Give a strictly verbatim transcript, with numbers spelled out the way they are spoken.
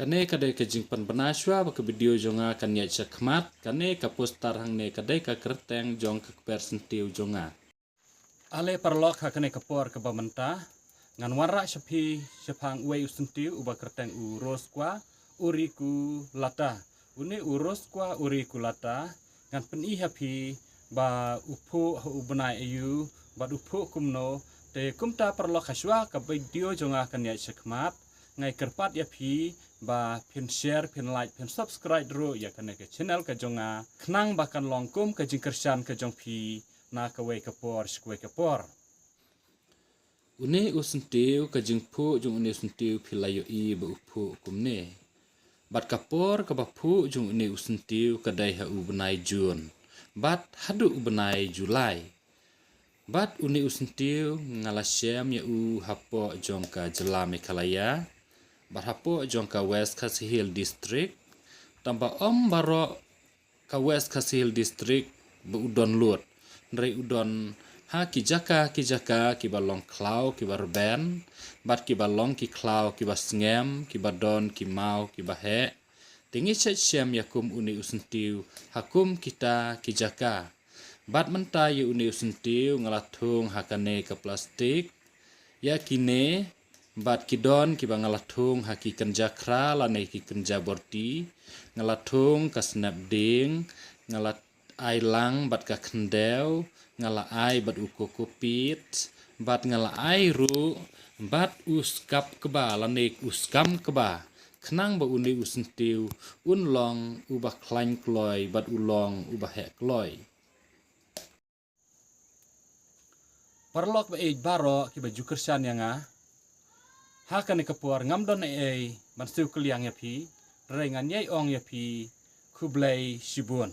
Kane ka dei ka jingpynbna shuwa ba ka video jong nga kan ïaid shakhmat. Kane ka poster hangne ka dei ka kyrteng jong ka kper syntiew jong nga. Ale paralok, ha kane ka por kaba mynta ngan wanrah sha phi shaphang uwei u syntiew uba kyrteng u Rosqua auriculata. Une u Rosqua auriculata ngan pyni ha phi ba u phuh ha u bnai aïu bad u phuh kumno. Te kumta paralok, ha shuwa ka video jong nga kan ïaid shakhmat, nga kyrpad ïa phi ba phin share, phin like, phin subscribe ruh ïa kane ka channel ka jong nga, khnang ba kan long kum ka jingkyrshan ka jong phi na kawei ka por sha kawei ka por. Une u syntiew, ka jingphuh jong une u syntiew phi la ïohi ba u phuh kumne. Bad ka por kaba phuh jong une u syntiew ka dei ha u bnai June bad haduh u bnai July. Bad une u syntiew nga la shem ïa u hapoh jong ka jylla Meghalaya bad hapoh jong ka West Khasi Hills District. Tangba ym baroh ka West Khasi Hills District ba u don lut, hynrei u don ha ki jaka ki jaka kiba long khlaw kiba rben bad kiba long ki khlaw kiba sngem, kiba don ki maw kiba heh. Te ngi shet shem ïa kum une u syntiew ha kum kita ki jaka. Bad mynta ïa une u syntiew nga la thung ha kane ka plastik. Ïa kine bad ki don kiba nga la thung ha ki kynja khra lane ki kynja borti. Nga la thung ka snep ding, nga la ai lang bad ka khyndew, nga la ai bad u kokopit, bad nga la ai ruh bad u skap kba lane u skam kba, khnang ba une u syntiew un long uba khlaiñ kloi bad u long uba heh kloi. Paralok ba ïeit baroh kiba ju kyrshan ïa nga, ha kane ka por ngam don ei ei ban siew kylliang ïa phi, hynrei ngan ïai ong ïa phi khublei shibun.